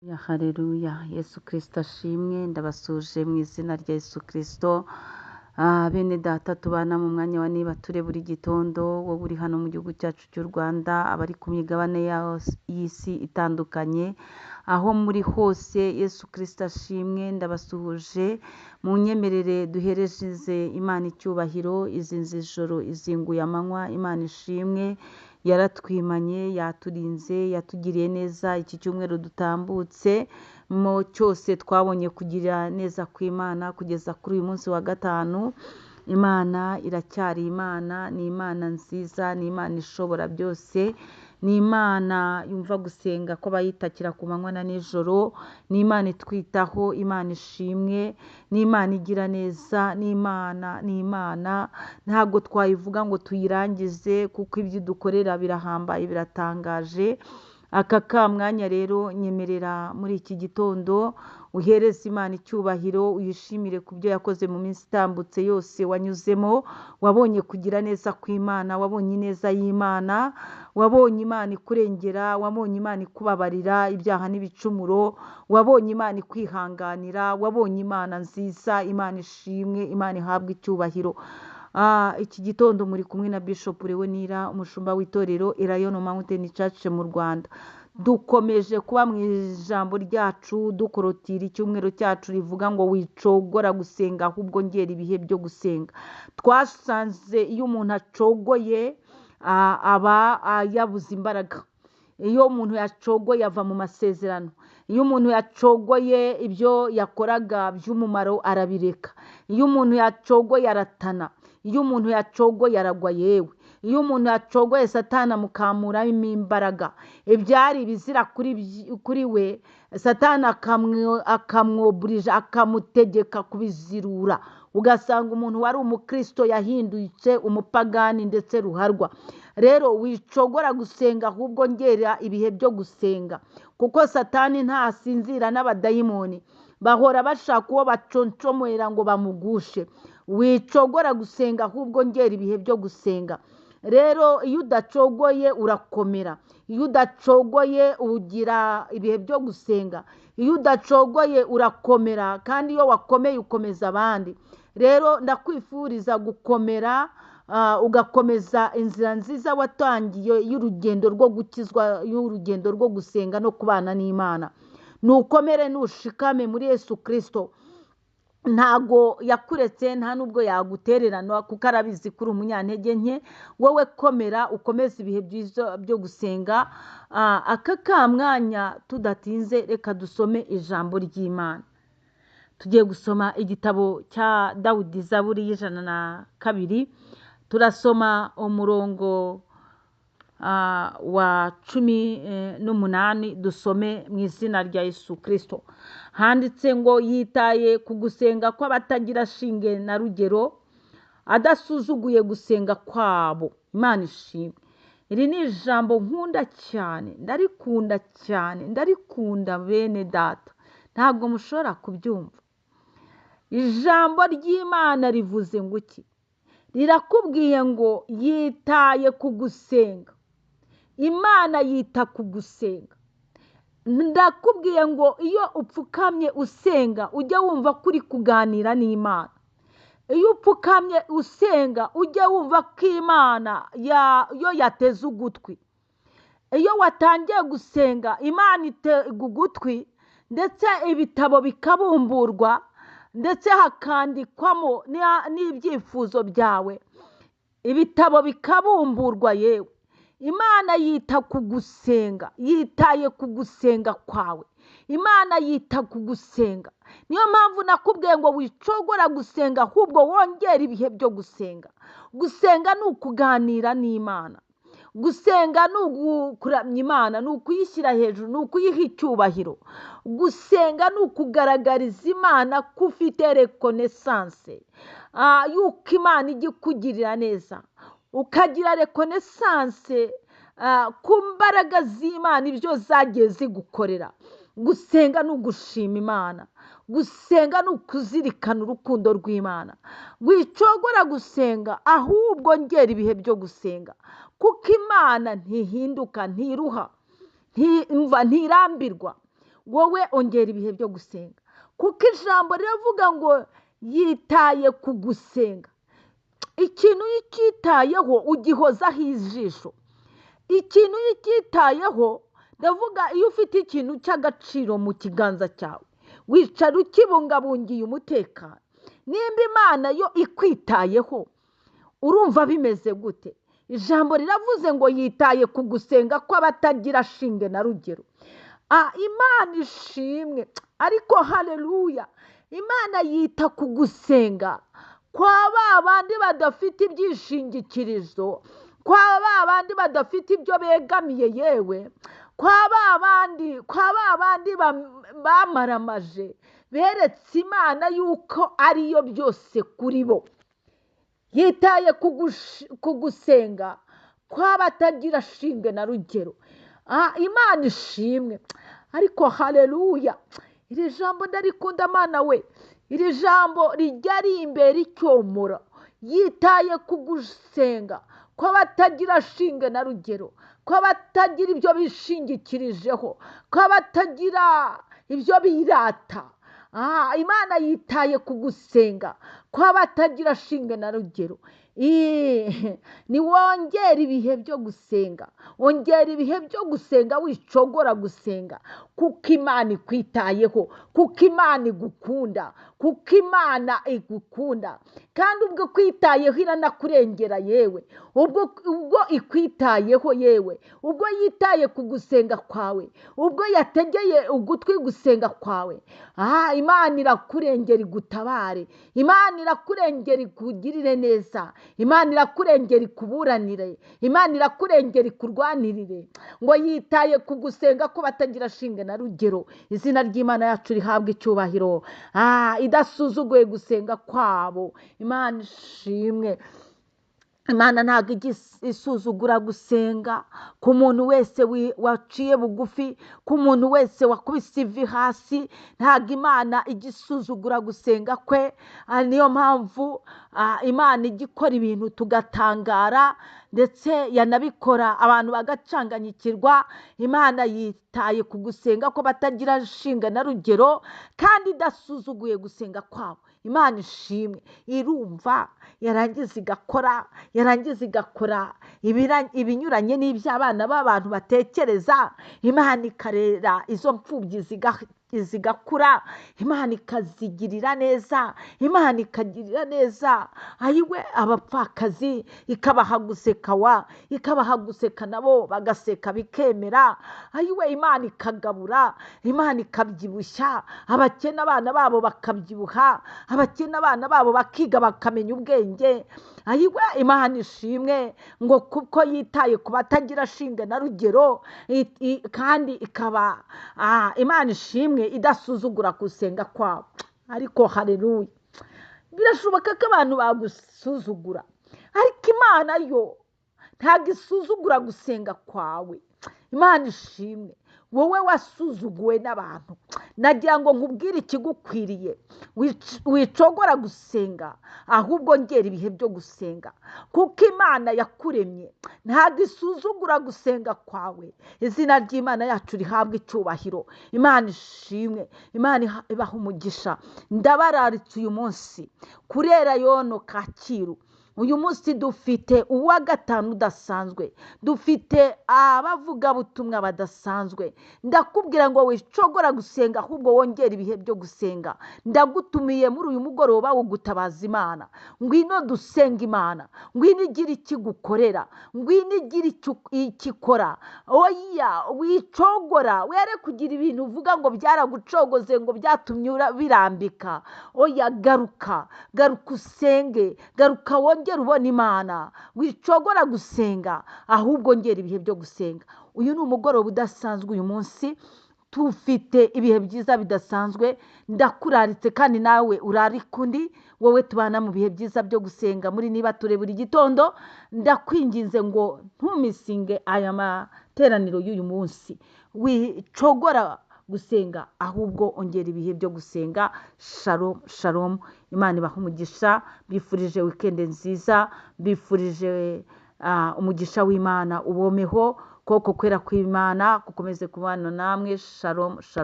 Ya haleluya, Yesu Kristo ashimwe. Ndabasuje mu izina rya Yesu Kristo. Bene data tubana mu mwanya wa niba ture buri gitondo, wowe uri hano mu gihugu cyacu cy'u Rwanda, abari ku migabane y'isi itandukanye, aho muri hose, Yesu Kristo ashimwe. Ndabasuhuje, munyemerere duhereze Imana icyubahiro. Izinze ijoro, izinguye amanywa, Imana ishimwe. Yaratwimanye, yaturinze, yatugiriye neza. Iki cyumweru dutambutse mo cyose twabonye kugira neza kw'Imana kugeza kuri uyu munsi wa gatanu. Imana iracyari Imana, ni Imana nziza, ni Imana ishobora byose, ni Imana yumva gusenga kw'abayitakira ku manywa na nijoro, ni Imana itwitaho, Imana ishimwe, ni Imana igira neza, ni Imana, ni Imana ntabwo twayivuga ngo tuyirangize, kuko ibyo idukorera birahambaye, biratangaje. Aka ka mwanya rero nyemerera muri iki gitondo uhereze Imana icyubahiro, uyishimire ku byo yakoze mu minsi itambutse yose wanyuzemo. Wabonye kugira neza kw'Imana, wabonye ineza y'Imana, wabonye Imana ikurengera, wabonye Imana ikubabarira ibyaha n'ibicumuro, wabonye Imana ikwihanganira, wabonye Imana nziza. Imana ishimwe, Imana ihabwe icyubahiro. Iki gitondo muri kumwe na Bishop Leonira, umushumba w'itorero Elayono Mountain Church mu Rwanda. Dukomeje kuba mu ijambo ryacu, dukorotira icyumweru cyacu rivuga ngo wicogora gusenga, ahubwo ngera ibihe byo gusenga. Twasanze iyo umuntu acogoye, aba yabuze imbaraga. Iyo umuntu yacogoye ava mu masezerano. Iyo umuntu yacogoye ibyo yakoraga by'umumaro arabireka. Iyo umuntu yacogoye aratana. Iyo umuntu yacogoye aragwa yewe. Iyo umuntu yacogoye Satani amukamuramo imbaraga. Ibyari ibizira kuri we, Satani akamwoburija, akamutegeka kubizirura. Ugasanga umuntu wari umukristo yahindutse umupagani ndetse ruharwa. Rero wicogora gusenga, ahubwo ngera ibihe byo gusenga, kuko Satani ntasinzira n'abadayimoni bahora bashaka uwo baconcomera ngo bamugushe. Wicogora gusenga, ahubwo ngera ibihe byo gusenga. Rero iyo udacogoye urakomera, iyo udacogoye ugira ibihe byo gusenga, iyo udacogoye urakomera, kandi iyo wakomeye ukomeza abandi. Rero ndakwifuriza gukomera, ugakomeza inzira nziza watangiye y'urugendo rwo gukizwa, y'urugendo rwo gusenga no kubana n'Imana. Nukomere, nushikame muri Yesu Kristo. Ntago yakuretse, nta nubwo yagutererana, kuko arabizi kuri umunyantege nke. Wowe komera, ukomeze ibihe byiza byo gusenga. Aka ka mwanya tudatinze, reka dusome ijambo ry'Imana. Tugiye gusoma igitabo cya Dawudi, Zaburi y'102. Turasoma umurongo wa 18, dusome mu izina rya Yesu Kristo. Handitse ngo yitaye ku gusenga kw'abatagira shinge na rugero, adasuzuguye gusenga kwabo. Imana ishimwe. Iri ni ijambo nkunda cyane, ndarikunda cyane, ndarikunda bene data, ntabwo mushobora kubyumva. Ijambo ry'Imana rivuze ngo iki? Rirakubwiye ngo yitaye ku gusenga. Imana yita ku gusenga. Ndakubwiye ngo iyo upfukamye usenga, ujye wumva ko uri kuganira n'Imana. Iyo upfukamye usenga, ujye wumva ko Imana yo yateze ugutwi. Iyo watangiye gusenga, Imana itega ugutwi, ndetse ibitabo bikabumburwa, ndetse hakandikwamo n'ibyifuzo byawe. Ibitabo bikabumburwa yewe. Imana yita ku gusenga, yitaye ku gusenga kwawe. Imana yita ku gusenga. Niyo mpamvu nakubwiye ngo wicogora gusenga, ahubwo wongere ibihe byo gusenga. Gusenga ni ukuganira n'Imana. Gusenga ni ukuramya Imana, ni ukuyishyira hejuru, ni ukuyiha icyubahiro. Gusenga ni ukugaragariza Imana ko ufite reconnaissance, yuko Imana ijya ikugirira neza. Ukagira reconnaissance ku mbaraga z'Imana, ibyo zagiye zigukorera. Gusenga ni ugushima Imana. Gusenga ni ukuzirikana urukundo rw'Imana. Wicogora gusenga, ahubwo ngera ibihe byo gusenga, kuko Imana ntihinduka, ntiruha, ntirambirwa. Wowe ongera ibihe byo gusenga, kuko ijambo riravuga ngo yitaye ku gusenga. Ikintu iyo ucyitayeho ugihozaho ijisho. Ikintu iyo ucyitayeho, ndavuga iyo ufite ikintu cy'agaciro mu kiganza cyawe, wicara ukibungabungiye umutekano. Nimba Imana yo ikwitayeho, urumva bimeze gute? Ijambo riravuze ngo yitaye ku gusenga kw'abatagira shinge na rugero. Imana ishimwe, ariko haleluya, Imana yita ku gusenga kwa ba bandi badafite ibyishingikirizo, kwa ba bandi badafite ibyo begamiye, yewe kwa ba bandi bamaramaje, beretse Imana yuko ariyo byose kuri bo. Yitaye ku gusenga kw'abatagira shinge na rugero. Imana ishimwe, ariko haleluya, iri jambo ndarikunda Mana we, iri jambo rijya rimbera icyomora. Yitaye ku gusenga kw'abatagira shinge na rugero, kw'abatagira ibyo bishingikirijeho, kw'abatagira ibyo birata. Imana yitaye ku gusenga kw'abatagira shinge na rugero. Niwongera ibihe byo gusenga, ongera ibihe byo gusenga, wicogora gusenga, kuko Imana ikwitayeho, kuko Imana igukunda, kuko Imana igukunda. Kandi ubwo ikwitayeho iranakurengera yewe, ubwo ikwitayeho yewe, ubwo yitaye ku gusenga kwawe, ubwo yategeye ugutwi gusenga kwawe, Imana irakurengera igutabare, Imana irakurengera ikugirire neza, Imana irakurengera ikuburanire, Imana irakurengera ikurwanirire. Ngo yitaye ku gusenga ko batagira shinge na rugero. Izina ry'Imana yacu rihabwa icyubahiro. Idasuzuguye gusenga kwabo. Imana ishimwe. Imana ntabwo ijya isuzugura gusenga ku muntu wese waciye bugufi, ku muntu wese wakubise ivi hasi. Ntabwo Imana ijya isuzugura gusenga kwe. Niyo mpamvu Imana ijya ikora ibintu tugatangara, ndetse yanabikora abantu bagacanganyikirwa. Imana yitaye ku gusenga ko batagira shinge na rugero, kandi idasuzuguye gusenga kwabo. Imana ishimwe, irumva, yarangiza igakora, yarangiza igakora ibinyuranye n'iby'abana b'abantu batekereza. Imana ikarera izo mfubyi zigakura, Imana ikazigirira neza, Imana ikagirira neza ayiwe abapfakazi, ikabaha guseka wa, ikabaha guseka nabo bagaseka bikemera. Ayiwe Imana ikagabura, Imana ikabyibushya abakene, abana babo bakabyibuha, abakene abana babo bakiga bakamenya ubwenge. Ayiwe Imana ishimwe, ngo kuko yitaye ku batagira shinge na rugero, kandi ikaba Imana ishimwe idasuzugura gusenga kwabo. Ariko haleluya, birashoboka ko abantu bagusuzugura, ariko Imana yo ntabwo isuzugura gusenga kwawe. Imana ishimwe, wowe wasuzuguwe n'abantu, nagira ngo nkubwire ikigukwiriye. Wicogora gusenga, ahubwo ngera ibihe byo gusenga, kuko Imana yakuremye ntabwo isuzugura gusenga kwawe. Izina ry'Imana yacu rihabwa icyubahiro. Imana ishimwe, Imana ibaha umugisha. Ndabararitse uyu munsi kurera yono Kacyiru. Uyu munsi dufite uwa gatanu udasanzwe, dufite abavugabutumwa badasanzwe. Ndakubwira ngo wicogora gusenga, ahubwo wongera ibihe byo gusenga. Ndagutumiye muri uyu mugoroba wo gutabaza Imana. Ngwino dusenga Imana, ngwino igire ikigukorera, ngwino igire ikikora. Oya, wicogora, were kugira ibintu uvuga ngo byaragucogoze, ngo byatumye birambika. Oya, garuka, garuka usenge, garuka wongere ubona Imana. Wicogora gusenga, ahubwo ngera ibihe byo gusenga. Uyu ni umugoroba udasanzwe. Uyu munsi tufite ibihe byiza bidasanzwe. Ndakuraritse kandi nawe urarika undi, wowe tubana mu bihe byiza byo gusenga muri niba ture buri gitondo. Ndakwinginze ngo ntumisinge aya materaniro y'uyu munsi. Wicogora gusenga, ahubwo ongera ibihe byo gusenga. Shalom, shalom. Imana ibahe umugisha. Bifurije weekend nziza, bifurije umugisha w'Imana ubomeho, koko kwera kw'Imana gukomeze kubana namwe. Shalom, shalom.